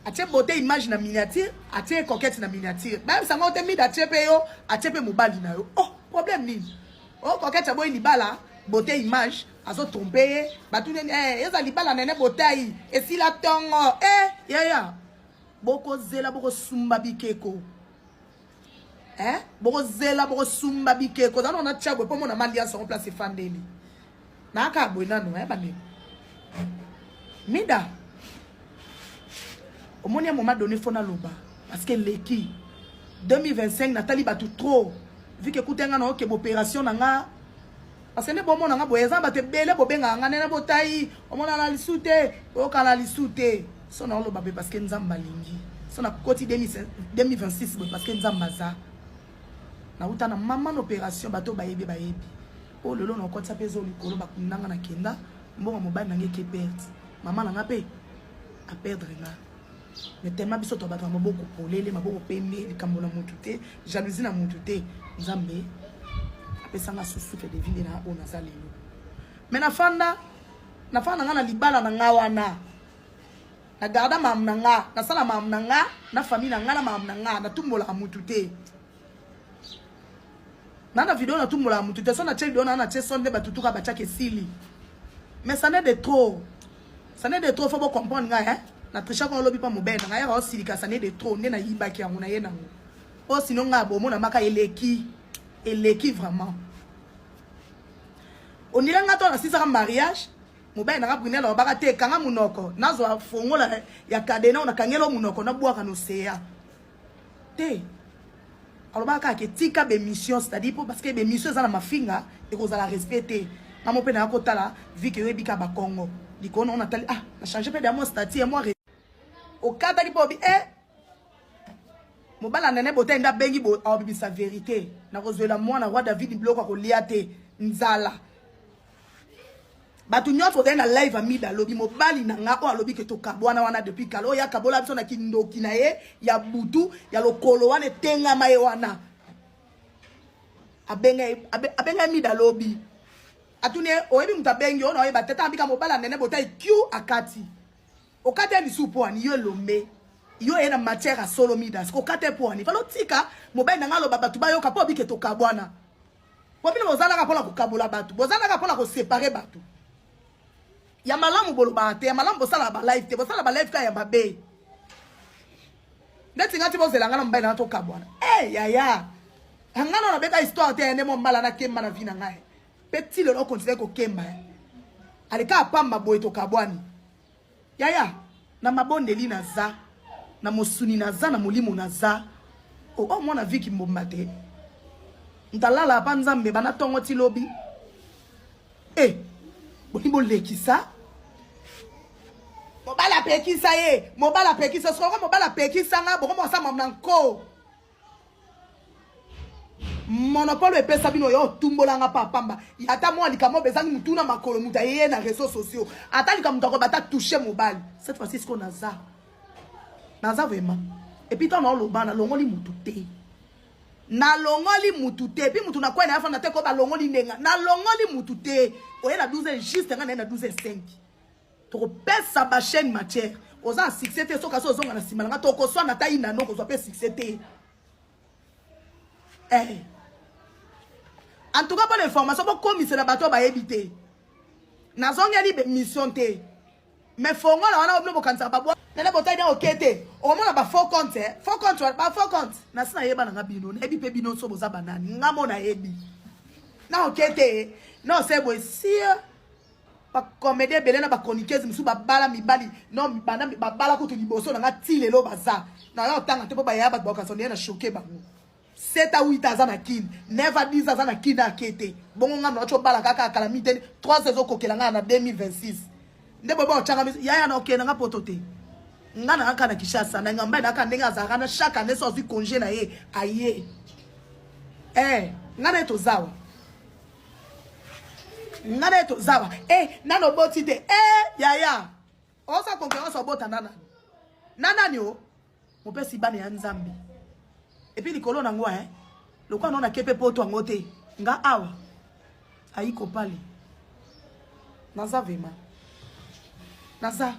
Atie beauté image na miniature, atie coquette na miniature. Bayebisa ngo te Mida atie pe yo, atie pe mobali na yo. Oh, problème nini? Oh, coquette aboyi libala, beauté image azo tromper ye. Batuni eh eza libala nene botai, esila tongo. Eh, yaya. Bokozela bokosumba bikeko. Eh, bokozela bokosumba bikeko. Zana na tia boye po mona maliance en place efandeli. Na aka boye nano eh bandeko. Mida omoni ya moment donné fo naloba parce que eleki 2025 natali bato trop vu que kuta nga na okeba opération na nga parce que nde bomona nga boye eza bato ebele bobengaka nga nene botai omona na lisu te oyoka na lisu te so naoloba boye parce que nzambe alingi so nakoti 2026 boye parce que nzambe aza nauta na mama na opération bato bayebi bayebi oyo lelo nakotisa mpe ezo likolo bakundanga na kenda mbongo mobali na nga eke perte mama na nga mpe aperdre nga mais tellement biso to bato ya maboko polele maboko pembe likambo na mutu te jalousie na mutu te nzambe apesa nga souffle de vie nde na oyo naza lelo mais nafanda nafanda na nga na libala na nga wana na garda mamu na nga nasala mamu na nga na famille na nga na mamu na nga natumbolaka mutu te na na video natumbolaka mutu te so natie video na natie son nde batutuka batiaka esili mais ça n'est de trop ça n'est de trop faut bocomprendre ngai hein na trichaka olobi mpa mobele na ngai yaka osilika ça n'est de trop nde nayibaki yango na ye nango o sino ngai bomona maka eleki eleki vraiment ondire ngai to nasisaka mariage mobali na nga brunel alobaka te kanga monoko nazwa fongola ya kadena oyo nakangela monoko nabwaka na oseya te alobaka kaka ke tika bemission c'est-à-dire po parce que bemission eza na mafinga ekozala respect te nga mo mpe naya kotala vi ke yoyebi kaka bakongo likolo nango natali ah na change mpe da mwa statut ya mwa okataki mpo obi eh mobala nene botali nde abengi abimisa verité nakozwela mwana roi david biloko akolia te nzala bato nyonso ozali na live amida alobi mobali na nga oyo alobi ke tokabwana wana depuis kala oyo akabola biso na kindoki na ye ya butu ya lokolo wana etengama ye wana abenga mida alobi atuni ye oyebi moto abengi oyo na oyeba tata abika mobali anene botai q akati okati ye lisusu mpo ani yo elombe yo ye na matière ya solo mida siko okati ye mpo ani falo tika mobali na nga aloba bato bayoka mpo obike tokabwana Po bino bozalaka pona kokabola bato, bozalaka pona kosepare bato. Ya malamu bolobaka te, ya malamu bosalaka ba live te, bosalaka ba live kaka ya mabe. Ndeti nga ti bozela nga na mobali na nga tokabwana. Eh hey, yaya. Nga na nabeta histoire te nde mwa mbala na kemba na vie na ngai. Pe ti lelo okontinue kokemba. Aleka apamba boye tokabwani. Yaya, na mabondeli naza, na mosuni naza, na molimo naza. Oh, oh mwana vie kimbomba te. Ntalala pa nzambe bana tongo ti lobi. Eh, boni bolekisa. Mobali apekisa ye, mobali apekisa, soko mobali apekisa nga, bokoma osama na nko. Monopole epesa bino yo otumbola nga pa pamba ata mwa likambo bezangi mutu na makolo mutu ayeye na réseaux sociaux ata likambo mutu akoba ata touche mobali cette fois-ci siko naza naza vraiment et puis ntango naoloba nalongoli mutu te nalongoli mutu te puis mutu nakwai na afanda te ko balongoli ndenga nalongoli mutu te oye na 12 juste nga naye na 12 5 tokopesa ba chaîne matière oza na succès te soki asi ozonga na nsima na nga tokoswana ata inano okozwa mpe succès te eh. En tout cas mpo na information bokomisela bato oyo bayebi te nazongeli bemission te mais fongola wana obino bokanisaka babwa nene botali na oke te okomona ba faux compte eh? faux compte ba faux compte nasi nayeba nanga bino nayebi mpe bino so boza banani nga mo nayebi na oke te non se boye sie ba comédien ebele na ba chroniqueuse mosusu babala mibali non banda babala kutu liboso na nga ti lelo baza naza kotanga te mpo bayaya bato bakokanisa ndenge na choke bango 7 a 8 aza na kin 9 a 10 aza na kin ake te bongo nga naoti obala kaka kala mitene 3 ezokokela ngai na 2026 nde boye baotyanga miso yaya na okende nga poto te nga na kaka na kinshasa na ngambai na kaka ndenge azalaka na chaque année so azwi congé na ye aye eh nga na ye tozawa nga na ye tozawa e nano oboti te e yaya oza concurrence obota na nani na nani o mopesi bana ya nzambe epuis likolo nango e lokola nao nake mpe poto yango te nga awa ayi kopale naza vraimen naza.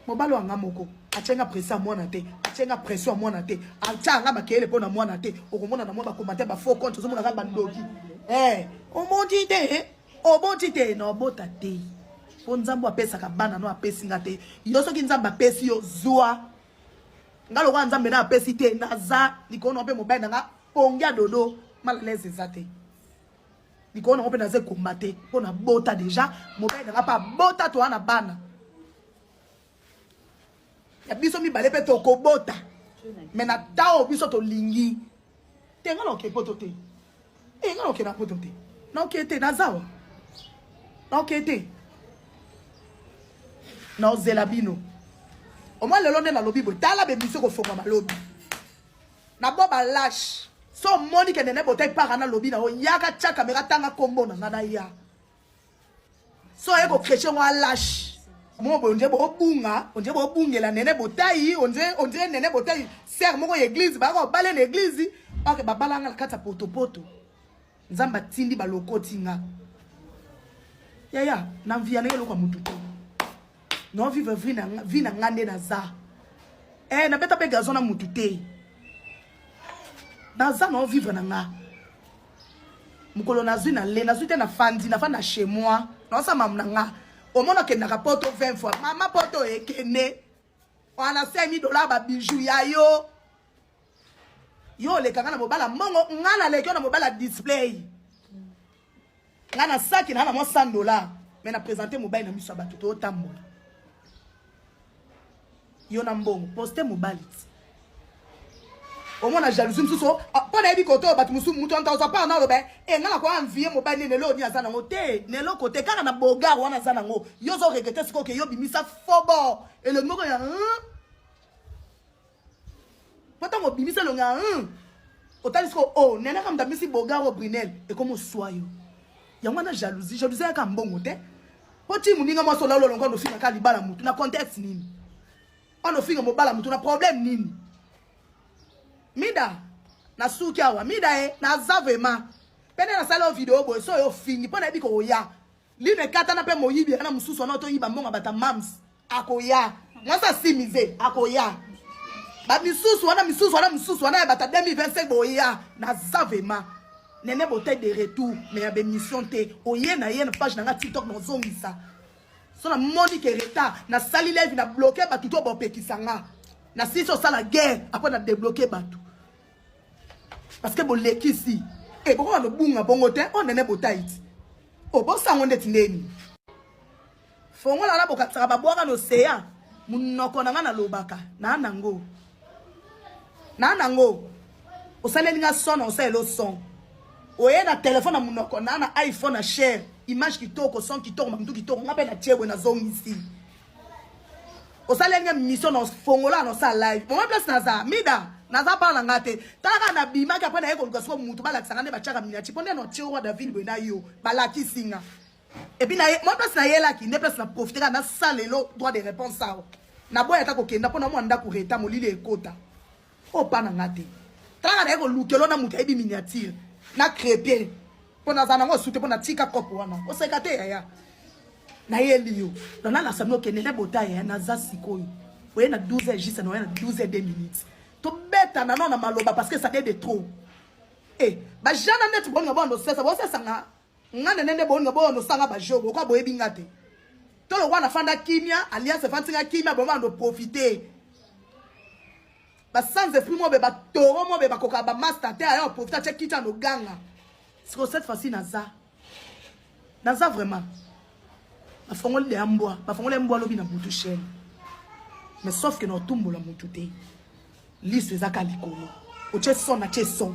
Mobali wa nga moko atie nga pression ya mwana te, atie nga pression ya mwana te, atia nga makelele mpo na mwana te. Okomona na mwa ba commentaire ba faux compte, ozomona kaka bandoki. Eh, omoni te, oboti te, na obota te. Mpo Nzambe apesaka bana no apesi nga te. Yo soki Nzambe apesi yo zwa. Nga lokola Nzambe na apesi te, naza likolo na mpe mobali na nga pongi ya dodo mal à l'aise eza te. Likolo na mpe naza ekomba te mpo na bota deja mobali na nga mpe abota toa na bana. Ya biso mibale mpe tokobota. Me na tao biso tolingi te nga na oke poto te. Eh, nga na oke na poto te. Na oke te nazawa. Na oke te. Na ozela bino. Omwa lelo nde nalobi boye tala bemission kofongwama lobi. Na bo ba lâche. So omoni ke nene botai para na lobi na yo yaka tia kamera tanga kombo na nga na ya. So aye ko crèche ngo lâche. Mo boye onje bobunga, onje bobungela nene botai, onje onje nene botai sœur moko ya église ba ko bale na église. Ok babalanga na kati ya potopoto. Nzambe atindi balokoti nga. Yaya, na mvia na eloko ya mutu te. No vivre vie na vie na nga nde naza. Eh na beta pe gazon na mutu te. Naza na vivre na nga. Mokolo nazwi na le, nazwi te na fandi, na fanda chez moi. Naosa mamu na nga. Omona okendaka poto 20 fois. Mama poto ekende. Wana 5000 dollars ba bijoux ya yo. Yo olekaka na mobala mbongo, nga naleki yo na mobala display. Nga na saki na na mwa 100 dollars, mais na présenter mobali na miso ya bato totambola. Yo na mbongo, poste mobali ti. Omona jalousie mosusu mpo nayebi kote oyo bato mosusu moto anta ozwa part na oloba e nga nakoya envie mobali nini eloko nini aza nango te na eloko te kaka na bogar wana aza nango yo ozo regrete sikoyo ke yo bimisa fobo elongi moko ya mpo ntango obimisa elongi ya otali sikoyo o oh, nene kaka moto abimisi bogar oyo brinel ekomi oswa yo yango wana jalousie jalousie yaka mbongo te mpo ti moninga mwasi olalo olongo ofinga kaka libala motu na contexte nini wana ofinga mobala motu na problème nini mida nasuki awa mida e naza vraiment mpe nde nasali oyo video boye so oyo ofingi mpo nayebi koya lino ekatana mpe moyibi wana mosusu wana toyiba mbongo bata mams akoya mwasi asimize akoya bamisusu wana misusu wana misusu wana ya bata 2025 boya naza vraiment nene bote de retour mais ya bemission te oye na ye na page na nga tiktok nazongisa so namoni ke retard nasali live na bloke bato to bopekisa nga nasilisi osala guerre apres na debloke bato parce que bolekisi e bokoka lobunga bongo te o nene botai ti obosango ndeti ndeni fongola na bokatisaka babwaka na océan monoko na nga nalobaka naa nango naa nango osaleli nga son na osaleli o son oye na telefone na monoko naa na iphone na cher image kitoko son kitoko mamutu kitoko nga mpe na tie boye nazongisi osaleli nga mission na fongola na osala live mama place naza mida naza mpana na nga te tala kaka nabimaki apres naye koluka soko mutu balakisaka nde batiaka miniature mpo nde na otie roi david boye na yo balakisi nga epuis na mwa place nayelaki nde place na profite kaka nasala lelo droit de réponse awa naboya ata kokenda mpo na mwa ndako reta molili ekota oyo pa na nga te tala naye kolukelo na moto ayebi miniature na crepie mpo nazala nango osu te mpo natika kopo wana oseka te yaya nayeli yo donc nalakisa bino okende nde bota yaya naza sikoyo oye na 12 heures juste na oye na 12 heures 2 minutes tobetana nao na maloba parce que ça de trop e bajana ndeti boninga boyando osesa bosesanga nga nene nde boninga boyando osanga bajour bokoa boyebi nga te to lokwa nafanda kimia alliance efandisi nga kimia bomando profite ba sans esprit mobe ba taureau mobe bakoka ba master te ayo profite atie kiti ano ganga siko cette fois-ci naza naza vraiment bafongoli deya mbwa bafongoli mbwa lobi na butu chaîne mais sauf que na otumbola mutu te liso eza ka likolo otie son na tie son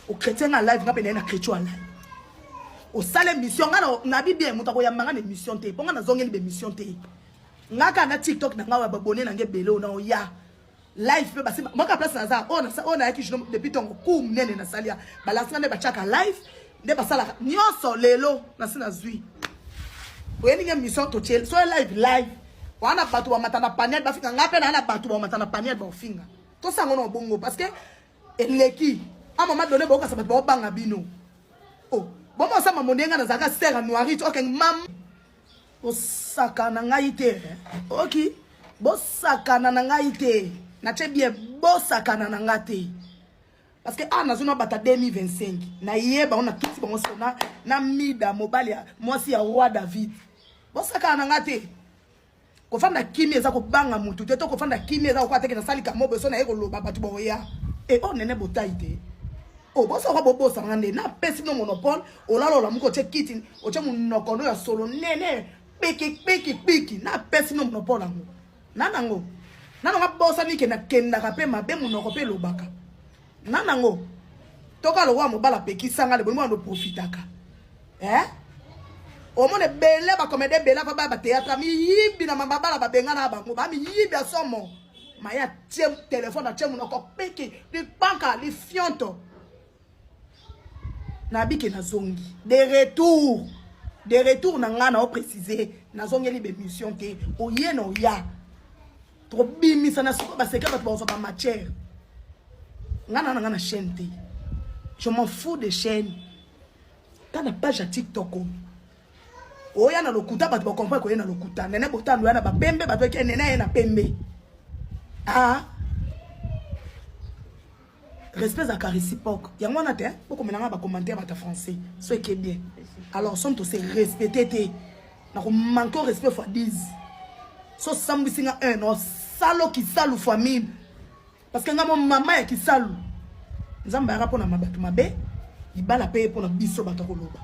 ochrétien nga live nga mpe naye na chrétien ya live osala émission nga nabi bien moto akoyamba nga na émission te mpo nga nazongeli baémission te nga kaka na tiktok na nga oyo babone na nga ebele oyo na oya live mpe basi moko place naza oyo oyo nayaki jour depuis ntongo cour monene nasali ya balakisi nga nde batiaka live nde basalaka nyonso lelo nasi nazwi oyebi nga mission totie so live live wana bato bamata na paniel bafinga nga mpe naa na bato bamata na paniel baofinga tosango na bongo parce que eleki a moment donné bokasa bato baobanga bino o bomosama mondenge nga nazalaka sere noirite okeng mam osaka na ngai te oki. Bosakana na ngai te. Natie bien bosakana na ngai te. Parce que ah nazona bata 2025 na yeba on a kiti bango sona na mida mobali ya mwasi ya roi David. Bosakana na ngai te. Kofanda kimi eza kobanga mutu te to kofanda kimi eza kokoka te ke nasali kamobo so naye koloba bato baoya e o oh, nene botai te o oh, bosaka bobosanga nde napesi bino monopole olala olamuka otie kiti otie monoko no ya solo nene piki piki piki napesi bino monopole yango nanango nanango abosani ke nakendaka mpe mabe monoko mpe elobaka nanango toka lokola mobali apekisanga le bolingo wana oprofitaka eh? omona ebele bakomede ebele afa baya bateatre miyibi na mababala babengana bango bamiyibi ya somo maye atie telefone atie monoko piki lipanka lifionto nabike nazongi de retour de retour na ngai na oprécise nazongeli bemission te oye na oya tokobimisa na sikoyo baseke bato bakozwa bamatière ngai na nanga na chaîne te je m'en fous de chaîne ta na page ya tiktok oyo oya na lokuta bato bacomprendre koye na lokuta nene botando ya na bapembe bato eke nene aye na pembe ah respect ezalaka réciproque yango wana te bokomela nga bacommentaire bato ya français so eke bien alors somme tose respecte te nakomanke o respect fois 10 so osambwisi nga 1 nosalo kisalu fois 1000 parce que nga mo mama ya kisalu nzambe ayaka mpona bato mabe libala mpe ye mpona biso bato akoloba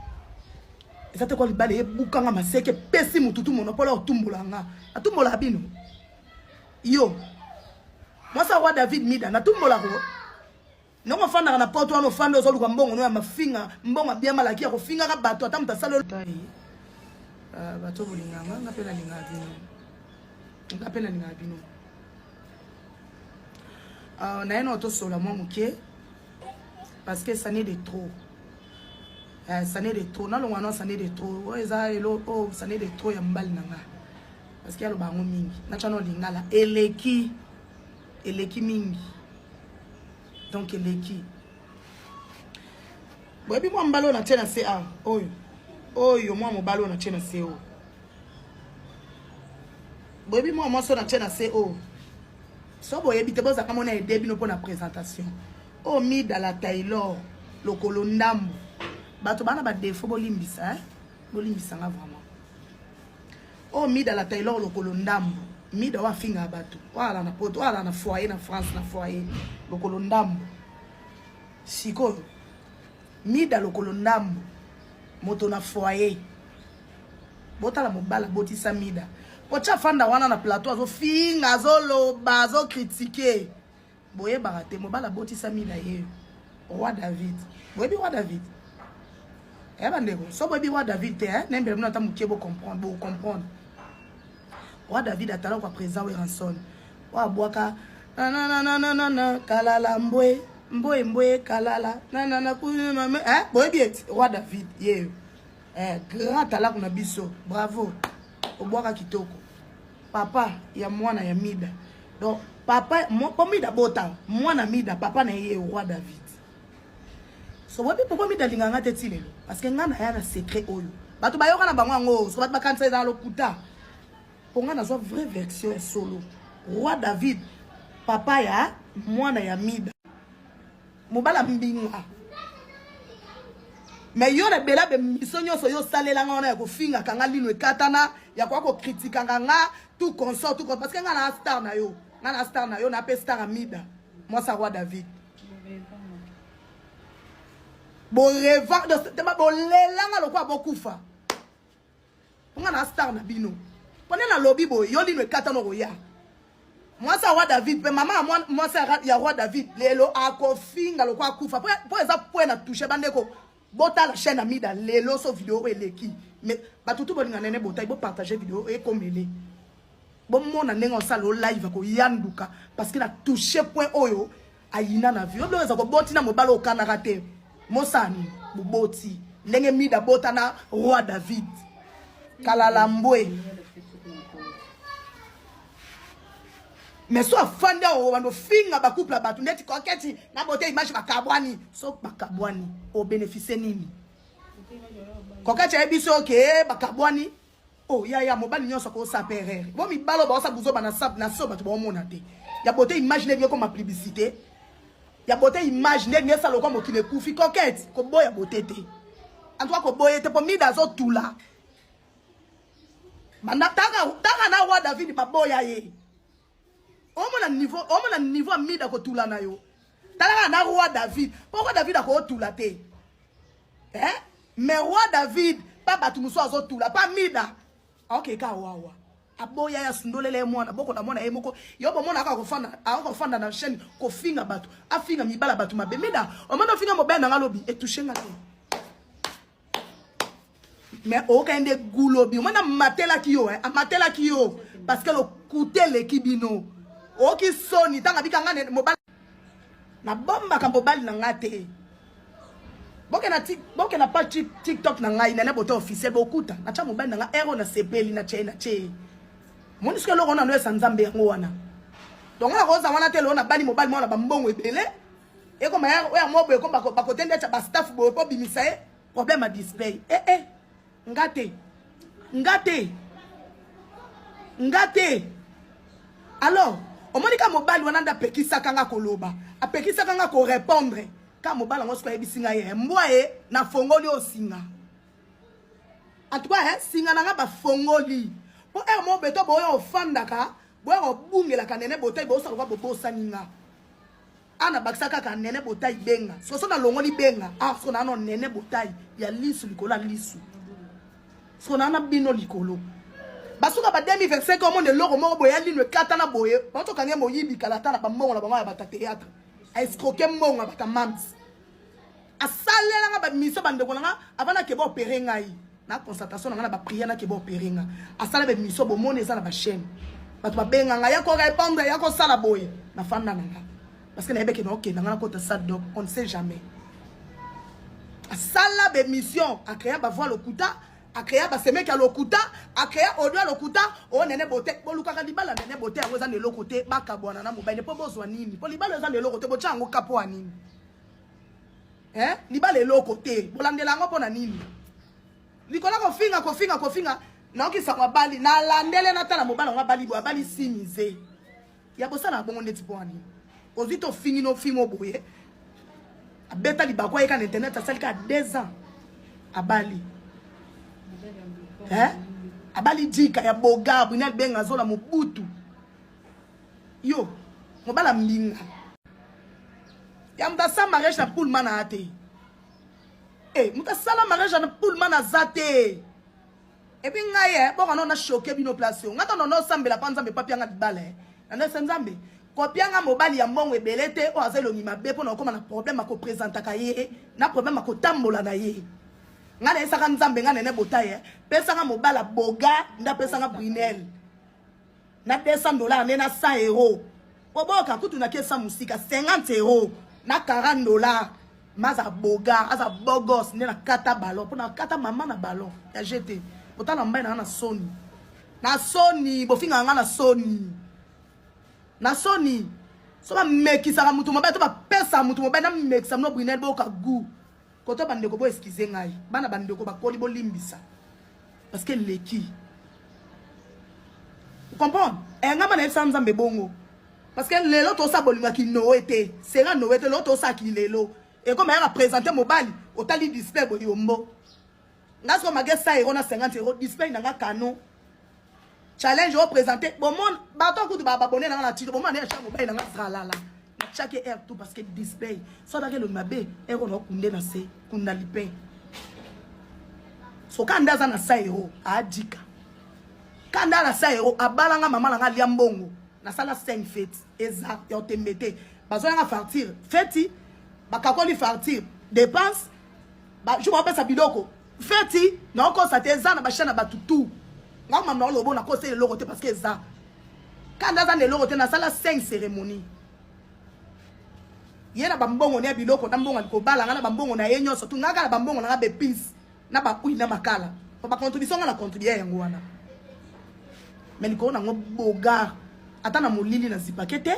eza te kwa libala ebukanga maseke epesi motutu monopole otumbola nga atumbola bino yo mwasi ya roi david mida natumbolako ndenge ofandaka na poto wana ofandi ozoluka mbongo no ya mafinga mbongo ya bien malaki ya kofingaka bato ata moto asali euh, bato bolingaka nga nga mpe nalingaka bino nga mpe nalingaka bino euh, naye na tosola mwa moke parce que ça n'est de trop euh, ça n'est de trop nalongwa no ça n'est de trop oyo eza elo oyo ça n'est de trop ya mobali na nga parce que aloba yango mingi natya no lingala eleki eleki mingi donc eleki boyebi mwa mobali oyo natie na se awa oyo oyo mwa mobali oyo natie na se oyo boyebi mwa mwasi oyo natie na se oyo so boyebi te bozalaka mona ede bino mpo na présentation oyo mida la taylor lokolo ndambo bato bana badefo bolimbisa eh? bolimbisa nga vraiment oyo mida la taylor lokolo ndambo mida oyo afingaka bato oyo ala na poto oyo ala na foyer na france na foyer lokolo ndambo sikoyo mida lokolo ndambo moto na foyer botala mobala abotisa mida potya afanda wana na plateau azofinga azoloba azokritike boyebaka te mobali abotisa mida ye roi david boyebi roi david eh bandeko so boyebi roi david te eh? nembele bino ata moke bocomprendre bocomprendre roi david atala kwa président weranson oyo abwaka nananananana kalala mbwe mbwe mbwe kalala nanana eh? boyebi eti roi david yeyo eh, grand talaku na biso bravo obwaka kitoko papa ya mwana ya mida donc papa po mida bota mwana mida papa na ye roi david so boyebi pourkoi mida alingaka nga te ti lelo parce que nga naya na secret oyo bato bayoka na bango yango so bato bakanisa ezala lokuta mpo nga nazwa vraie version ya solo roi david papa ya mwana ya mida mobala mbinga me yo na ebele bemiso nyonso yo osalelanga wana ya kofingaka nga lino ekatana ya koya kokritikaka nga tout consort tout parce que nga na star na yo nga na star na yo na pe star amida mwasi ya roi david boreva bolelanga lokola bokufa nga na star na bino mpo nde nalobi boye yo lino ekatana okoya mwasi ya roi david mpe mama ya mwasi ya roi david lelo akofinga lokola akufa mpo eza point na touche bandeko botala chaîne amida lelo so video oyo eleki mais bato tu bolinga nene botai bopartage video oyo ekomele bomona ndenge osala o live akoyanduka parce que na touche point oyo ayina na vie oyo eza koboti na mobali okanaka te mosala nini boboti ndenge mida abota na roi david kalala mbwe mais so afandi awa obanda ofinga bacouple ya bato ndeti koketi na bote image bakabwani so bakabwani obénéficie nini koketi ayebi so oke bakabwani. Oh yaya mobali nyonso akosa pe erreur. Bo mibalo baosa buzoba na sap na so bato baomona te. Ya beauté image nde ekoma publicité. Ya beauté image nde esala lokola mokili ekufi coquette koboya beauté te. En tout cas koboya te po mida azotula. Banda tanga tanga na roi David baboya ye. Omona niveau omona niveau ya mida kotula na yo. Tala na roi David. Po roi David akotula te. Eh? Mais roi David pa bato mosusu azotula pa mida aokeka wawa aboya ya sundolele ye mwana bokola mwana ye moko yo bomona aka kofanda aka kofanda na chaîne kofinga bato afinga mibala bato mabe mida omona ofinga mobali na nga lobi etouche nga te mais oyoka nde gulobi omona amatelaki yo eh, amatelaki yo parce que lokuta eleki bino oyoki soni ntango abika nga mobali nabombaka mobali na nga te boke na page tiktok na ngai nene bote officiel bokuta natya mobali na ngai ero nasepeli natye natye moni soki eloko wana noyesa nzambe yango wana donc nga nakoza wana te lelo nabali mobali mwana bambongo ebele ekoma oyo yango boye ko bakote nde atya bastaff boye mpo bimisa ye problème ya display ee eh, eh, nga te nga te nga te alors omoni ka mobali wana nde apekisaka nga koloba apekisaka nga korépondre ka mobali yango soki ayebisi ngai ye mbwa ye nafongoli oyo singa en tout cas eh, singa na nga bafongoli mpo ere moko beto boyo ofandaka boya kobungelaka nene botai bosala kwa bobosani nga ana bakisa kaka nene botai benga soso nalongoli benga ah soko naano nene botai ya lisu likolo ya lisu soko naana bino likolo basuka ba 2025 omona eloko moko boye ya lino ekatana boye bazokange moyibi kala ata na bambongo na bango ya bata théâtre aescroke mbongo ya bata mams asalelanga bamission bandeko na nga avant nakeba opere ngai na constatation na nga na bapriere nakeba opere nga asala bamission bomoni eza na bachaîne bato babenga nga ya korépondre ya kosala boye nafanda na nga parce que nayebeke na okenda nga nakota salle doc on ne sait jamais asala bamission acréa bavoi lokuta acréa basemeki ya lokuta acréa audio ya lokuta o oh, nene bote bolukaka libala nene bote yango eza na eloko te bakabwana na mobali mpo bozwa nini mpo libala eza na eloko te botya yango kapo ya nini eh libala eloko te bolandela yango mpo na nini likolo kofinga kofinga kofinga nayoki sango abali nalandele natala mobali yango abali boye abali simize ya kosala bongo ndeti mpo na nini ozwi to ofingi no ofingo boye abeta libaku ayeka na internet asali kaka 2 ans abali eh? abali dika ya boga brunel benga azola mobutu yo mobala mbinga ya moto asala mariage na pullman aya te e moto asala mariage na pullman aza te epuis ngai e boka no na choke bino place oyo ngai ntango na osambela mpa nzambe papianga libala e nandese nzambe kopianga mobali ya mbongo ebele te oyo aza elongi mabe mpo na okóma na problème akopresentaka ye na problème akotambola na ye ngai nayesaka nzambe ngai nene botaye pesanga mobala boga nde apesanga brinel na 200 dollars nde na 100 euro oboka kutu na kesa mosika 50 euro na 40 dollars maza boga aza bogos nde nakata ballon mpo nakata mama na ballon ya gt botala mbai na nga na soni na soni bofingaka nga na soni na soni so bamekisaka moto mobali to bapesaka moto mobali namekisa mino brinel boyoka gout koto bandeko bo excuse ngai bana bandeko bakoli bolimbisa parce que leki comprendre eh, ngai bana yebisa nzambe bongo parce que lelo tosala bolingo ya kinoe te sera noe te lelo tosala kilelo ekoma yaka présente mobali otali display boyombo nga soko mage 100 euro na 50 euro display na nga canon challenge o présente bomona bato kutu bababone na nga na tito bomona nde atya mobali na nga zalala natiaki air tout parce que display so adaki elongi mabe air oyo naokunde na se kunda lipin so kanda aza na 100 euro aadika kanda na 100 euro abalanga mama na nga alia mbongo nasala 5 feti eza ya otembe te bazwalanga fartire feti bakakoli fartire dépense jour bapesa biloko feti naokosa te eza na bachaine ya bato tout nga mama naolobo nakosa eloko te parce que eza kanda aza na eloko te nasala 5 cérémonie ye na bambongo na ya biloko na mbongo kobala nga na bambongo na ye nyonso tu nga kaka na bambongo na nga bepise na baui na makala po bacontribution nga na contribue yango wana mais likolo nango bogar ata na molili na zipake te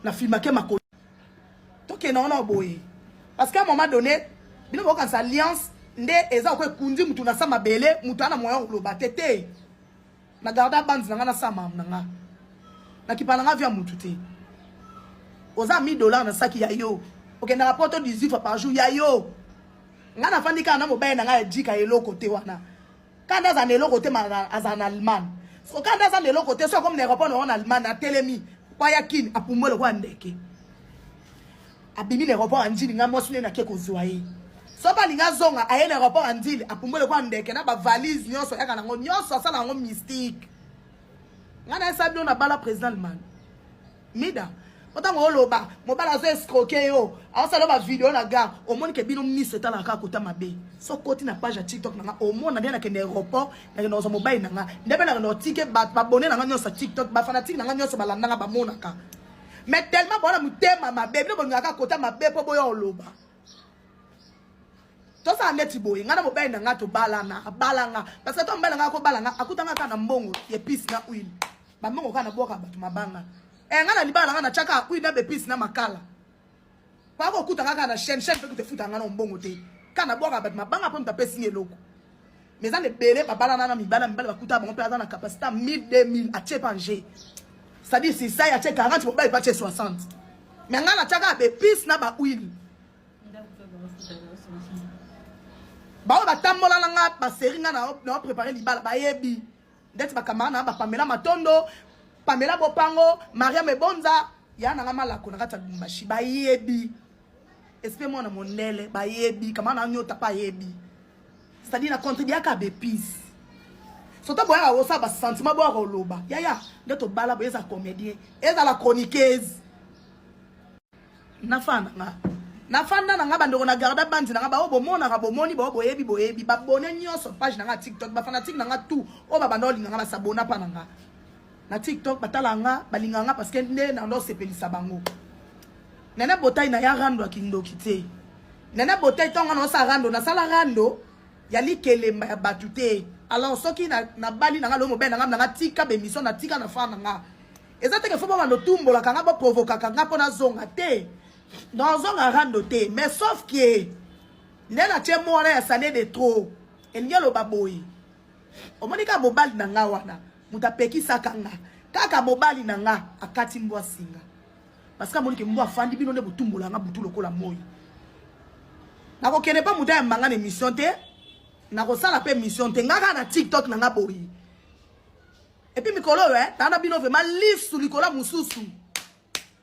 na filmake makolo tokende wana boye parce qu'à un moment donné bino bokanisa alliance nde eza oko ekundi mutu na sa mabele mutu ana moyen koloba te te. Na garda bande na nga na sama na nga. Na kipa na nga via mutu te. Oza 1000 dollars na saki ya yo. Okendaka poto 18 fois par jour ya yo. Nga nafandi kaka na mobali na nga ya jika eloko te wana. Kanda aza na eloko te aza na Allemagne. So kanda aza na eloko te so akomi na aéroport na Allemagne atelemi po aya Kin apumbwe lokola ndeke. Abimi na aéroport ya Ndjili nga mwasi nde nake kozwa ye. Soki alingi azonga aye na aéroport ya Ndjili apumbwe lokola ndeke na ba valise nyonso ayaka nango nyonso asala yango mystique. Nga nayesa bino na bala président Allemagne. Mida po ntango oloba mobali azo escroke yo aosala ba video na gare omoni ke bino miso etalaka kaka kota mabe so okoti na page ya tiktok na nga omona nde nakende aéroport nakende kozwa mobali na nga nde mpe nakende kotike bato babone na nga nyonso ya tiktok bafanatike na nga nyonso balanda nga bamonaka mais tellement bona motema mabe bino bolingaka kaka kota mabe mpo boya oloba tosala neti boye ngai na mobali na ngai tobalana abala nga parce que to mobali na ngai akobala nga akutanga kaka na mbongo epice na huile bambongo kaka nabwaka bato mabanga e ngai na libala na ngai natyaka huile na bepice na makala po akokuta kaka na chaîne chaîne mpe kuta efuta ngai na mbongo te kaka nabwaka bato mabanga mpo moto apesi nga eloko mais eza na ebele babalana na mibala mibali bakuta bango mpe aza na capacité ya 1000 2000 atie pa nge c'est-à-dire sisai atie 40 mobali mpe atie 60 mais ngai natyaka baepice na bahuile baoyo batambola na nga baseri nga na prépare libala bayebi ndeti bacamarade na bapamela matondo pamela bopango mariam ebonza ya na nga malako na kati ya lubumbashi bayebi esprit mwana mondele bayebi camarade na nyota pa ayebi c'est-à-dire na contribuaka baepice soto boyaka kosala basentiment boyaka koloba yaya nde tobala boye eza comédien ezala chroniqueuse nafanda nga nafanda na nga bandeko na garda bandi na nga baoyo bomonaka bomoni baoyo boyebi boyebi babone nyonso page na nga tiktok bafanatike na nga tout oyo babanda olinga nga basabona mpa na nga na tiktok batala nga balinga nga parce que nde na ndo osepelisa bango nene botai na ya rando ya kindoki te nene botai ntongo na osala rando nasala rando ya likelemba ya bato te alors soki nabali na nga loo mobali na nga na nga tika bemission natika na fa na nga eza te ke fo babanda otumbolaka nga boprovokaka nga mpo nazonga te nazonga rando te mais sauf ke nde natie mo wana ya sale de trop elingi eloba boye omoni kaka mobali na nga wana moto apekisaka nga kaka mobali na nga akati mbwa singa parce que amoni ke mbwa afandi bino nde botumbola nga butu lokola moi nakokende mpe moto ayamba nga na émission te nakosala mpe émission te nga kaka na tiktok na nga boye epuis mikolo oyo eh, naa na bino vraiment lisu likolo ya mosusu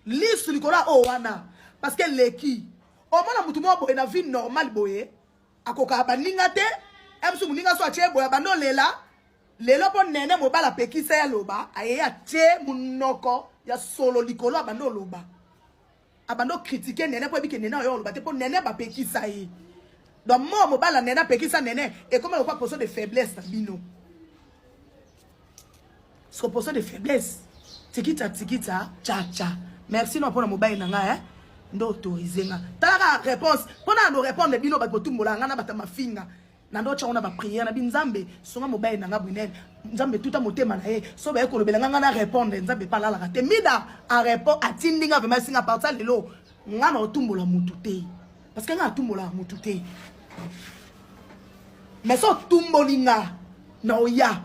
lisu likolo ya oyo wana parce que eleki omona motu moko boye na vie normale boye akokaka baninga te emsu moninga so atie boye abandi olela lelo mpo nene mobali apekisa ye aloba ayei atie monoko ya solo likolo abandi oloba abandi okritike nene mpo ebike nene oyo oloba te mpo nene bapekisa ye donc mo mobali ya nene apekisa nene ekoma lokola position de faiblesse na bino siko position de faiblesse tikita tikita chacha merci no mpona mobali na ngai eh? nde autorise nga talaka réponse mpo na no répondre bino bato botumbola nga na bato ya mafinga na ndo tyango na bapriere na bi nzambe songa mobali na nga bwinene nzambe tuta motema na ye so baye kolobela nga nga na répondre nzambe epa alalaka te mida arepond atindi nga vraimen esinga partir lelo nga na otumbola mutu te parce que nga atumbolaka mutu te mais so otumboli nga na oya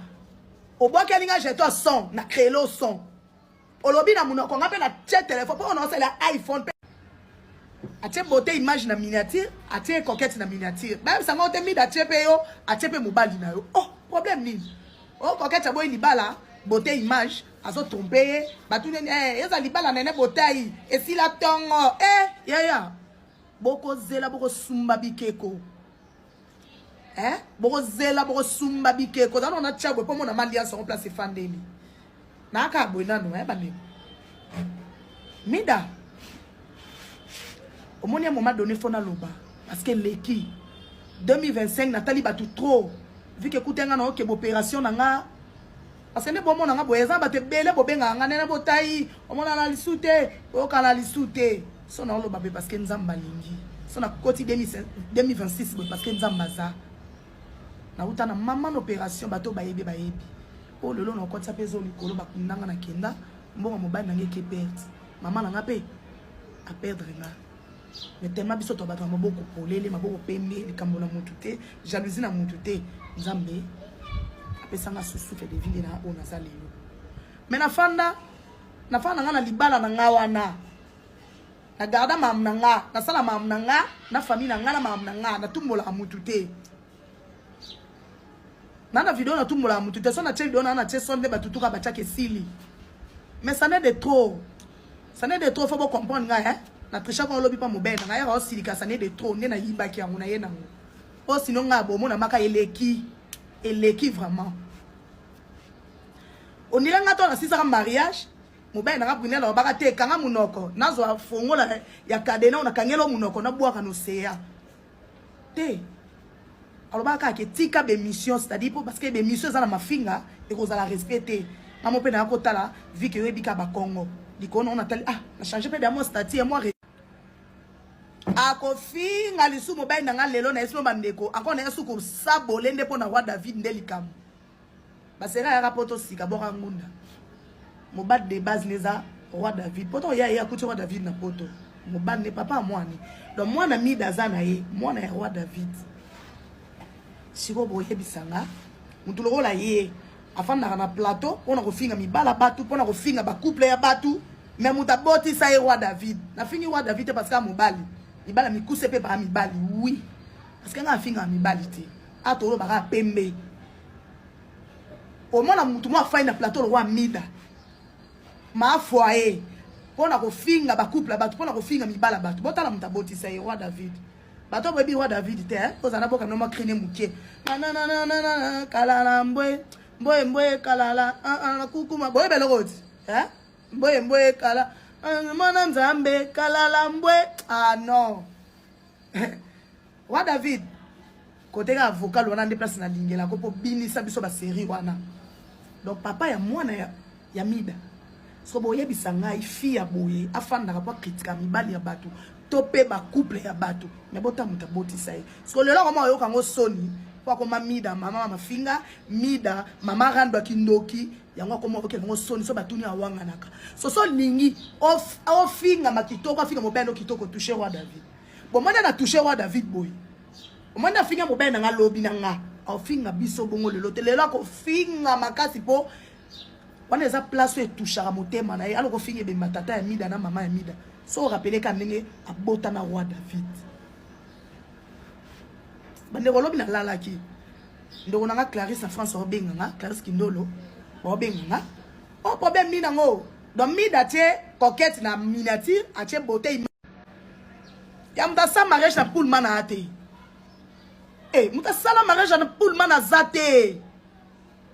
obwakeli nga jeton son na créelo son olobi na monoko nga mpe na tie telefone mpo ona osala iphone mpe atie beauté image na miniature atie coquette na miniature bayebisa ngo te mida atie mpe yo atie mpe mobali na yo oh problème nini oh coquette aboyi libala beauté image azotrompe ye batuni eh, eza libala nene botai esila ntongo eh, yaya bokozela bokosumba bikeko eh bokozela bokosumba bikeko zana na tia boye mpo mona maliance yango place efandeli nayaka boye nano eh bandeko mida omoni ya moment donné fo naloba parce que eleki 2025 natali bato trop vu que kuta nga na okeba opération na nga parce que nde bomona nga boye eza bato ebele bobengaka nga nene botai omonana lisu te oyokana lisu te so naoloba boye parce que nzambe alingi so nakoti 2026 boye parce que nzambe aza nauta na mama na opération bato bayebi bayebi oyo lelo nakotisa mpe ezo likolo bakundanga na kenda mbongo mobali na nga eke perte mama na nga mpe aperdre nga mais tellement biso to bato ya maboko polele maboko pembe likambo na mutu te jalousie na mutu te nzambe. Apesanga souffle de vie nde na oyo naza lelo. Mais nafanda nafanda na nga na libala na nga wana. Na garda mamu na nga, nasala mamu na nga, na famille na nga na mamu na nga, natumbolaka mutu te. Na na video natumbolaka mutu te, so natie video na natie son nde batutuka batiaka esili. Mais ça n'est de trop. Ça n'est de trop, faut bo comprendre nga hein. Na tricha ko lobi pa mobene na nga yaka osilika ça n'est de trop nde nayibaki yango na ye nango. O sinon nga bomona maka eleki. Eleki vraiment. Ondire nga to nasisaka mariage mobali nanga Brunel alobaka te kanga munoko nazwa fongola ya cadena oyo nakangela munoko nabwaka na océan te. Alobaka kaka ke tika bemission, c'est-à-dire po parce que bemission eza na mafinga ekozala respect te. Nga mo mpe naya kotala vi ke oyebi kaka bakongo likolo nango natali ah na change mpe da mwa statut ya mwa akofinga lisusu mobali na nga lelo na ye sino bandeko encore na ye su kosabole nde mpo na roi David nde likambo basera yaka poto sika boka ngunda mobali de base neza roi David poto ya ye akuti roi David na poto mobali ne papa mwani donc mwana mida aza na ye mwana ya roi David. Sikoyo boyebisa nga mutu lokola ye afandaka na plateau mpona kofinga mibala bato mpona kofinga bacouple ya bato, mais moto abotisa ye roi David. Nafingi roi David te parce que mobali mibala mikuse mpe baa mibali oui, parce que nga afingaka mibali te ato olobaka pembe. Omona mutu moko afandi na plateau lokola mida ma foyer mpona kofinga bacouple ya bato mpona kofinga mibala bato. Botala moto abotisa ye roi David. Bato boyebi roi David te ozala na boka noma crine moke nanananana kalala mbwe mbwe mbwe kalala kukuma boyebi eloko ti mbwe mbwe kala mwana nzambe kalala mbwe ah non roi David kote kaka vocal wana nde place nalingelako mpo binisa biso baserie wana. Donc papa ya mwana ya mida so boyebisa ngai fi ya boye afandaka mpo akritika mibali ya bato to mpe bacouple ya bato, me bota moto abotisa ye. Siko lelo akoma oyoka yango soni mpo akoma mida mama mafinga mida mama rando ya kindoki yango akoma oyokela yango soni. So batuni awanganaka soso olingi ofingama kitoko afinga mobali no kitoko touche roi David. Bomoni na touche roi David boye omoni afinga mobali na nga lobi na nga afinga biso bongo lelo te. Lelo akofinga makasi mpo wana eza place oyo etushaka motema na ye. Aloko finga ebemba tata ya mida na mama ya mida so orapele ka ndenge abota na roi David. Bandeko lobi nalalaki ndeko na nga Clarisse na France baobenga nga Clarisse Kindolo baobenga nga o problème nini yango. Donc mida atie coquette na miniature atie beauté ya moto asala mariage na pullman aya te. Moto asala mariage na pullman aza te.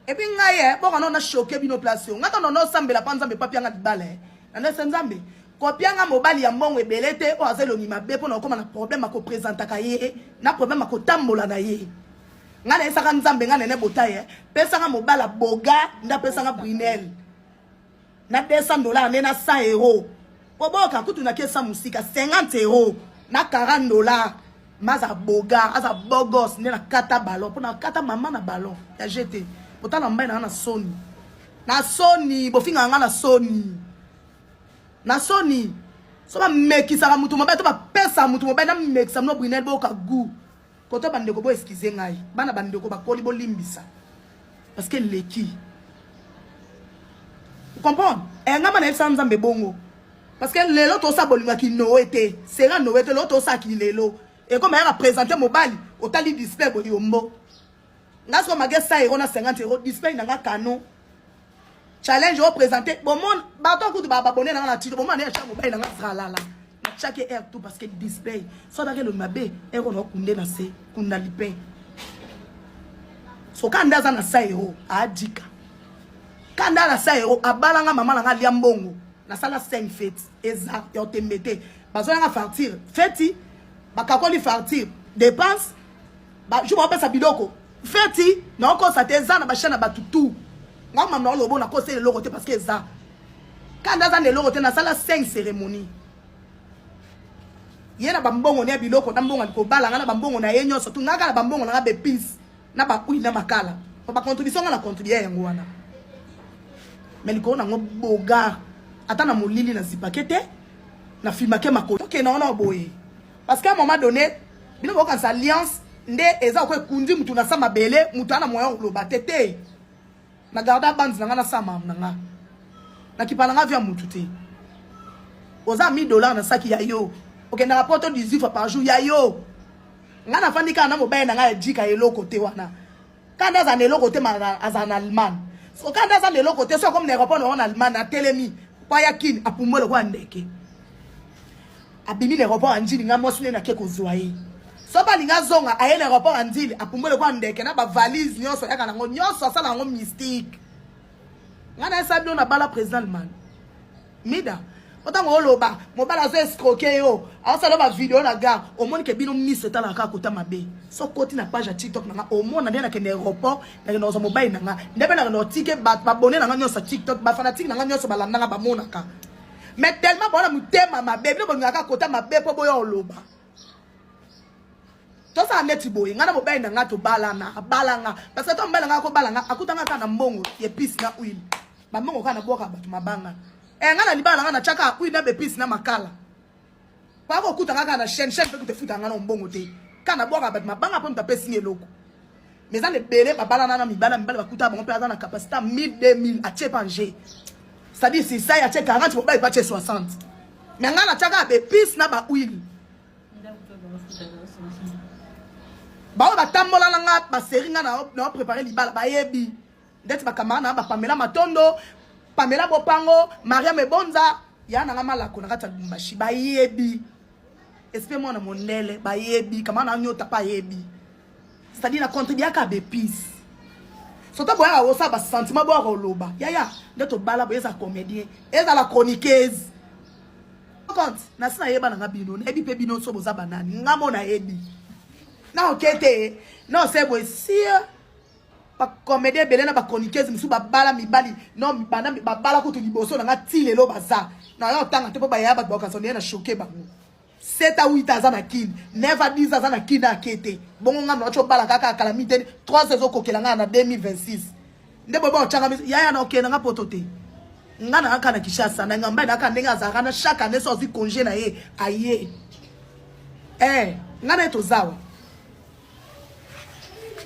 Epuis ngai boka nao na choke bino place oyo ngai tano naosambela mpa nzambe papianga libala na ndese nzambe kopianga mobali ya mbongo ebele te oyo aza elongi mabe mpona okóma na problème akopresentaka ye na problème akotambola na ye. Ngai nayesaka nzambe ngai nene botaye pesanga mobali aboga nde apesanga Brunel na $200 nde na 100 € po boyoka kutu naki esa mosika 50 € na $40 maza boga aza bogos nde nakata ballon mpo nakata mama na ballon ya gt botala mbai na nga na soni na soni bofingaka nga na soni na soni so bamekisaka motu mobali to bapesaka motu mobali namekisa mino Brunel boyoka goût koto bandeko bo excuse ngai bana bandeko bakoli bolimbisa parce que leki comprendre ngamba nayebisaka nzambe bongo parce que lelo tosala bolingaki noe te sera noe te lelo tosalaki lelo ekoma yaka présente mobali otali display boyombo nga siko mage 100 € na 50 € display na nga canon challenge o présente bomon bato kutu ba babone na nga na tito bomon ne ya mobali na nga zalala na chaque air tout parce que display so adaki elongi mabe ero na okunde na se kunda lipin so kanda aza na 100 € aadika kanda na 100 € abalanga mama na nga alia mbongo nasala 5 feti eza ya otembe te bazwalanga fartire feti bakakoli fartire dépense jour baopesa biloko feti naokosa te eza na bachaine ya bato tout nga mama olobo nakosela eloko te parce que eza kanda aza na eloko te nasala 5 cérémonie ye na bambongo na ya biloko na mbongo kobala nga na bambongo na ye nyonso tu nga kaka na bambongo na nga bepise na bahuile na makala po bacontribution nga na contribue yango wana mais likolo nango bogar ata na molili na zipake te na filmake makolo tokende wana boye parce qu'à un moment donné bino bokanisa alliance nde eza ko ekundi mutu na sa mabele mutu ana moyen koloba te te. Na garda bande na nga na sama na nga. Na kipala nga via mutu te. Oza 1000 dollars na saki ya yo. Okendaka poto 18 fois par jour ya yo. Nga nafandi kaka na mobali na nga ya jika eloko te wana. Kanda aza na eloko te aza na Allemagne. So kanda aza na eloko te so akomi na aéroport na Allemagne atelemi po aya Kin apumbwe lokola ndeke. Abimi na aéroport ya Ndjili nga mwasi nde nake kozwa ye. So balinga azonga aye na aéroport ya Ndjili apumbwe lokola ndeke na ba valise nyonso ayaka nango nyonso asala yango mystique. Nga nayesa bino na bala président Allemagne. Mida otango oloba mobali azo escroke yo aosala ba video na gare omoni ke bino miso etalaka kaka kota mabe so okoti na page ya tiktok na nga omona nde nakende aéroport nakende kozwa mobali na nga nde mpe nakende kotike bato babone na nga nyonso ya tiktok bafanatike na nga nyonso balanda nga bamonaka mais tellement baona motema mabe bino bolingaka kaka kota mabe mpo boya oloba tosala neti boye ngai na mobali na ngai tobalana abala nga parce que to mobali na ngai akobala nga akuta nga kaka na mbongo ya epice na huile bambongo kaka nabwaka bato mabanga e ngai na libala na ngai natyaka huile na baepice na makala po akokuta nga kaka na chaîne chaîne mpe kuta efuta nga na mbongo te kaka nabwaka bato mabanga mpo moto apesi nga eloko mais eza na ebele babalana na mibala mibali bakuta bango mpe aza na capacité ya 1000 2000 atie pa nge c'est-à-dire si sai atie 40 mobali mpe atie 60 mais ngai natyaka baepice na bahuile baoyo batambola na nga baseri nga na prépare libala bayebi ndeti bacamarade na bapamela matondo pamela bopango mariam ebonza ya na nga malako na kati ya lubumbashi bayebi esprit mwana mondele bayebi camarade na nyota pa ayebi c'est-à-dire na contribuaka baepice soto boyaka kosala basentiment boyaka koloba yaya nde tobala boye eza comédien ezala chroniqueuse compte nasi nayeba nanga bino nayebi mpe bino so boza banani nga mo nayebi na oke te na ose boye sia bacomédien ebele na bachroniqueuse mosusu babala mibali no banda babala kutu liboso na nga ti lelo baza naya otanga te mpo bayaya bato bakokanisa ndenge na choke bango 7 a 8 aza na kini 9 a 10 aza na kini ake te bongo nga naoti obala kaka kala mi te 3 ezokokela nga na 2026 nde boye baotyanga miso yaya na okende nga poto te nga na kaka na Kinshasa na ngamba na kaka ndenge azalaka na chaque année so azwi congé na ye aye eh nga na ye tozawa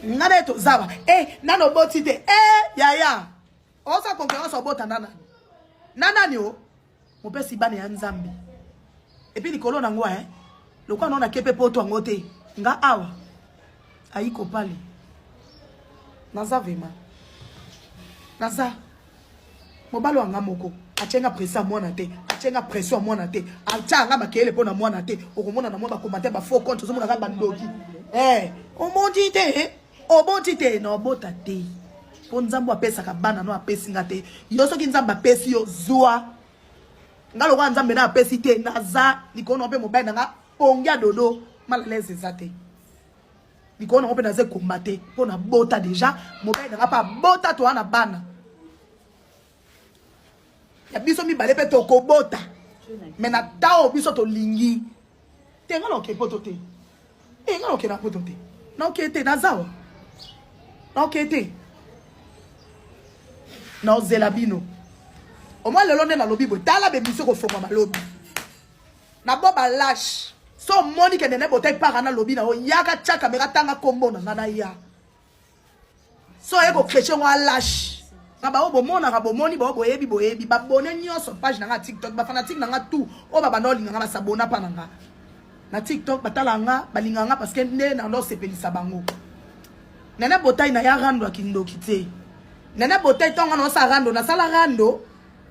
nga na ye tozawa eh nano oboti te eh yaya oza concurrence obota na nani na nani o mopesi bana ya nzambe epuis likolo nango eh lokola nao nake mpe poto yango te nga awa ayi kopale naza vraimen naza mobali wa nga moko atie nga presse ya mwana te atie nga pression ya mwana te atia nga makelele mpo na mwana te okomona na mwa bacommentaire bafaux compte ozomona kaka bandoki eh, omoni te oboti te na obota te mpo nzambe apesaka bana no apesi nga te yo soki nzambe apesi yo zwa nga lokola nzambe na apesi te naza likolo na mpe mobali na nga pongi ya dodo mal à l'aise eza te likolo nango mpe naza ekomba te mpo nabota deja mobali na nga mpe abota toa na bana ya biso mibale mpe tokobota me na ntango biso tolingi te nga naoke poto te e nga naoke na poto te naoke te nazawa naoke te naozela bino omwa lelo nde nalobi boye tala bemission kofongwama lobi na bo ba lâche so omoni ke nene botai para na lobi na yo yaka tia kamera tanga kombo na nga na ya so aye ko chrétien ngo alache na baoyo bomonaka bomoni baoyo boyebi boyebi babone nyonso page na nga tiktok bafanatike na nga tout oyo babanda olinga nga basabona mpa na nga na tiktok batala nga balinga nga parce que nde na ndo osepelisa bango nene botai na ya rando ya kindoki te nene botai ntongo na osala rando nasala rando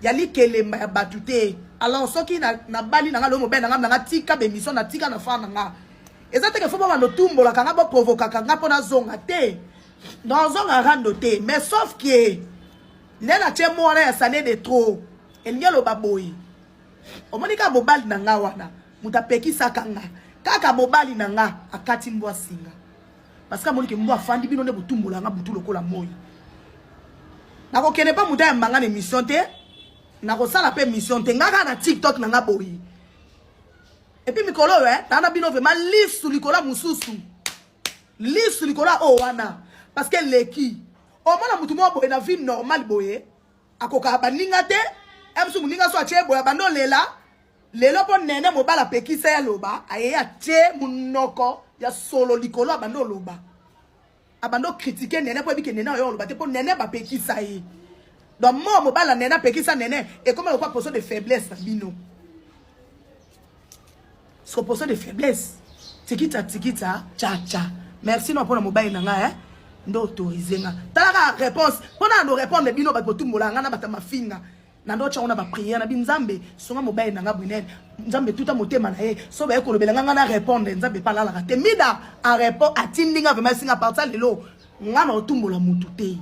ya likelemba ya bato te alors soki nabali na nga lelo mobali na nga na nga tika bemission na tika na fa na nga eza te ke fo bobanda otumbolaka nga boprovokaka nga mpo nazonga te nazonga rando te mais sauf ke nde natie mo wana ya sale de trop elingi eloba boye omoni kaka mobali na nga wana moto apekisaka nga kaka mobali na nga akati mbwa singa parce que amoni ke mbwa afandi bino nde botumbola nga butu lokola moi nakokende mpe moto ayamba nga na émission te nakosala mpe émission te nga kaka na tiktok na nga boye epuis mikolo oyo eh, naa na bino vraimen lisu likolo ya mosusu lisu likolo ya oyo wana parce que eleki omona motu moko boye na vie normale boye akokaka baninga te emsu moninga so atie boye abandi olela lelo mpo nene mobali apekisa ye aloba ayeye atie monoko ya solo likolo abandi oloba. Abanda ocritiquer Nene mpo yebi ke Nene oyo oloba te mpo Nene bapekisa ye. Donc mo mobala Nene apekisa Nene ekoma lokola position de faiblesse na bino. Siko position de faiblesse. Tikita tikita cha cha. Merci no mpona mobali na ngai eh. Nde autorise nga. Tala kaka réponse. Mpona na répondre bino bato botumbola nga na bato mafinga. Na ndo tyango na ba prière na bi Nzambe songa mobali na nga Brunel. Nzambe tuta motema na ye. So baye kolobela nga nga na répondre Nzambe pa lalaka te. Mida a répond atindi nga vraiment singa partir lelo nga na otumbola mutu te.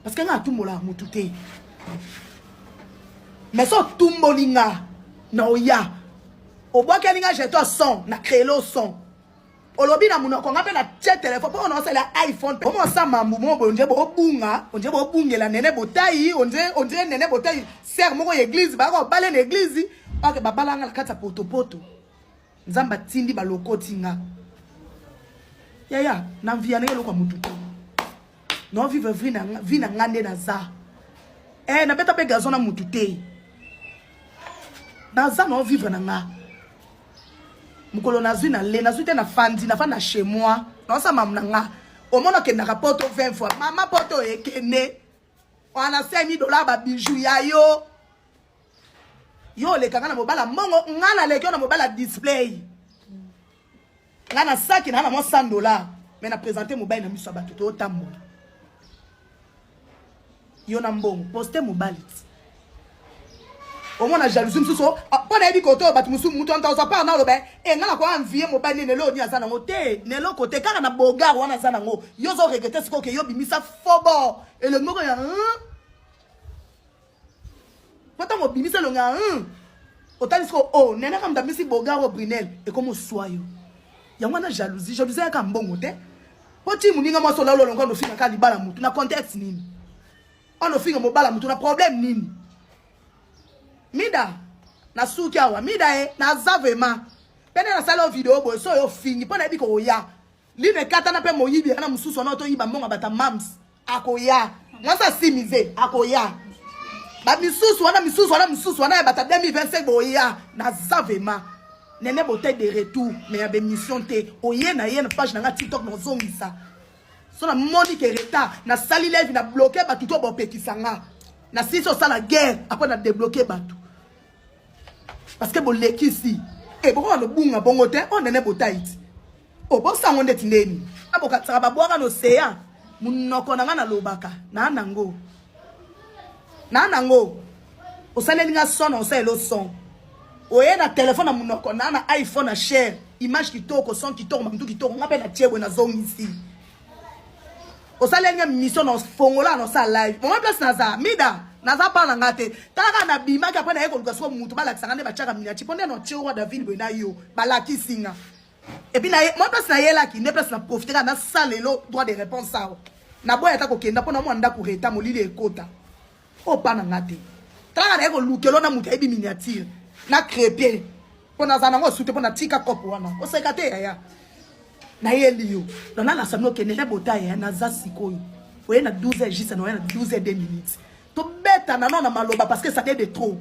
Parce que nga atumbola mutu te. Mais so otumboli nga na oya obwakeli nga jeton son na créelo son olobi na monoko nga mpe na tie telefone mpo ona osala iphone mpe omosa mambu mo boye ondire bobunga ondire bobungela nene botai ondire ondire nene botai sere moko ya eglise bayaka obale na eglise oke babala nga na kati ya potopoto nzambe atindi balokoti nga yaya na mvia ndenge eloko ya motu te no vivre vie na nga nde naza eh nabeta mpe gazon na motu te naza no vivre na nga mokolo nazwi na le nazwi te na fandi nafandi na chez moi naosa mamu na nga omona okendaka poto 20 fois mama poto ekende wana 5000 dollar babiju ya yo yo oleka nga na mobala mbongo nga naleki yo na mobala display nga na saki na na mwa 100 dollar mais na présente mobali na miso ya bato totambola yo na mbongo poste mobali ti omona jalousie mosusu ah, mpo nayebi kote oyo bato mosusu moto anta ozwa part na oloba e nga nakoya envie mobali nini eloko nini aza nango te na eloko te kaka na bogar wana aza nango yo ozo regrete sikoyo ke yo bimisa fobo elongi moko ya mpo ntango obimisa elongi ya otali sikoyo o oh, nene kaka moto abimisi bogar oyo brinel ekomi oswa yo yango wana jalousie jalousie yaka mbongo te mpo ti moninga mwasi olalo olongo ofinga kaka libala motu na contexte nini wana ofinga mobala motu na problème nini mida nasuki awa mida e naza vraiment mpe nde nasali yo video boye so oyo ofingi mpo nayebi koya lino ekatana mpe moyibi yana mosusu wana toyiba mbongo bata mams akoya mwasi asimize akoya bamisusu wana misusu wana misusu wana ya bata 2025 boya naza vraiment nene bote de retour mais ya bemission te oye na ye na page na nga tiktok nazongisa so namoni ke retard nasali live na bloke bato to bopekisa nga nasilisi osala guerre apres na debloke bato parce que bolekisi e bokoka lobunga bongo te oyo nene botai ti obosango ndeti ndeni bokatisaka babwaka na oseya monoko na ngai nalobaka naa nango naa nango osaleli nga son na osaleli son oye na telefone na monoko naa na iphone na cher image kitoko son kitoko mamutu kitoko nga mpe na tie boye nazongisi osaleli nga mission na fongola na osala live mama place naza mida naza pa na nga te tala kaka nabimaki apres naye koluka siko mutu balakisa nga nde batiaka miniature mpo nde na otie roi david boye na yo balakisi nga epuis na mwa place nayelaki nde place na profite kaka nasala lelo droit de réponse awa naboya ata kokenda mpo na mwa ndako reta molili ekota oyo pa na nga te tala kaka naye kolukelo na moto ayebi miniature na crepie mpo nazala nango osu te mpo natika kope wana koseka te yaya nayeli yo donc nalasa bino okende na botaye naza sikoyo oye na 12 heures juste na oye na 12 heures 2 minutes tobeta nano na maloba parce que ça de trop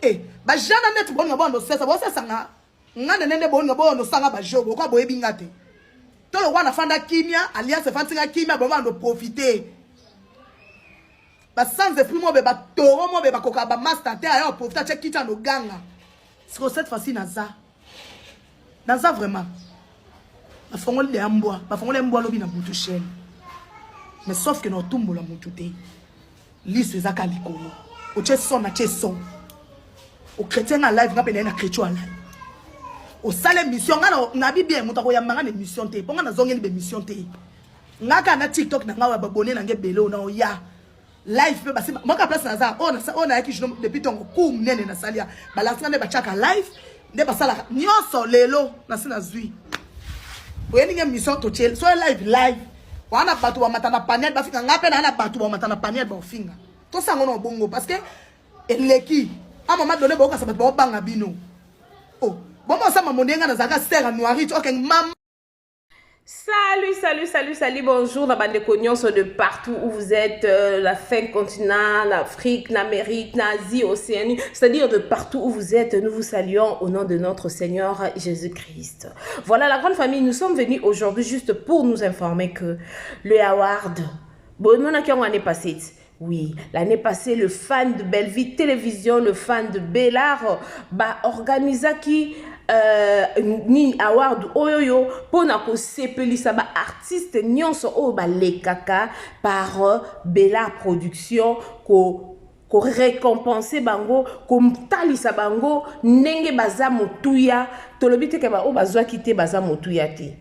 e eh, bajana neti boninga bondo sesa bosesanga nga nene nde boninga bondo sanga bajo bokoa boyebi nga te to lokwa nafanda kimia alliance efandi nga kimia bomando profiter ba sans esprit mobe ba taureau mobe bakoka ba master te ayo profiter atie kiti ano ganga siko cette fois-ci naza naza vraiment bafongoli deya mbwa bafongoli mbwa lobi na butu chaîne mais sauf que na otumbola mutu te liso eza ka likolo otie son na tie son ochrétien nga live nga mpe naye na chrétien ya live osala émission nga nabi bien moto akoyamba nga na émission te mpo nga nazongeli baémission te nga kaka na tiktok na nga oyo babone na nga ebele oyo na oya live mpe basi moko place naza oyo oyo nayaki jour depuis ntongo cour monene nasali ya balakisi nga nde batiaka live nde basalaka nyonso lelo nasi nazwi oyebi nge mission totie so live live wana bato bamata na paniel bafinga nga mpe naa na bato bamata na paniel baofinga tosango na obongo parce que eleki a moment donné bokasa bato baobanga bino o oh, bomosama mondenge nga nazalaka sere noirite okeng mama. Salut, salut, salut, salut, bonjour na bandeko nyonso de partout où vous êtes, la fin continent, l'Afrique, l'Amérique, l'Asie, Océanie, c'est-à-dire de partout où vous êtes, nous vous saluons au nom de notre Seigneur Jésus-Christ. Voilà la grande famille, nous sommes venus aujourd'hui juste pour nous informer que le award, bon, nous avons année passée. Oui, l'année passée, le fan de Bellevue Télévision, le fan de Bellard, ba organisaki nini award oyoyo mpona kosepelisa baartiste nyonso oyo balekaka par Bellard Production, ko korécompense bango, kotalisa bango ndenge baza motuya. Tolobi te ke baoyo bazwaki te baza motuya te.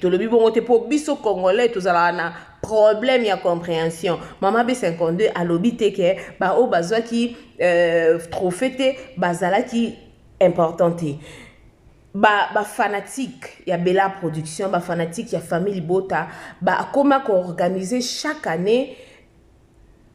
Tolobi bongo te, mpo biso Congolais tozalaka na problème ya compréhension. Mama B52 alobi te ke baoyo bazwaki trophée te bazalaki important te. Bafanatique ya Bella Production, bafanatique ya famille Libota, bakóma koorganiser chaque année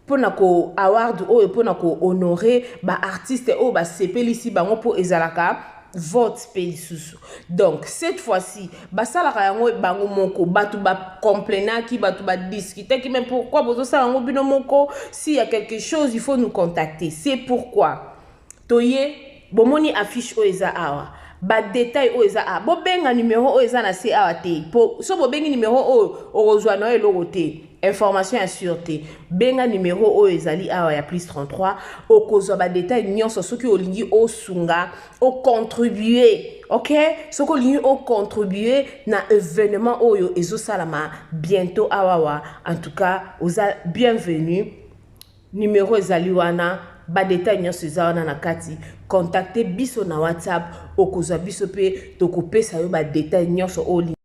mpona ko award oyo, mpona kohonorer baartiste oyo basepelisi bango, mpo ezalaka vote mpe lisusu. Donc cette fois-ci basalaka yango bango moko. Bato bacomplainaki, bato badiscutaki: mais pourquoi bozosala yango bino moko? S'il y a quelque chose, il faut nous contacter. C'est pourquoi toye. Bomoni affiche oyo eza awa, badetail oyo eza awa. Bobenga numero oyo eza na se awa te, po so bobengi numero oyo, okozwa na yo eloko te, information ya sûr te. Benga numero oyo ezali awa ya plus 33, okozwa badetail nyonso soki olingi osunga, ocontribue. Ok, soki olingi ocontribue na événement oyo ezosalama bientôt awawa, en tout cas oza bienvenu. Numero ezali wana, badetail nyonso eza wana na kati. Contacte biso na WhatsApp, okozwa biso mpe tokopesa yo badetail nyonso oyo.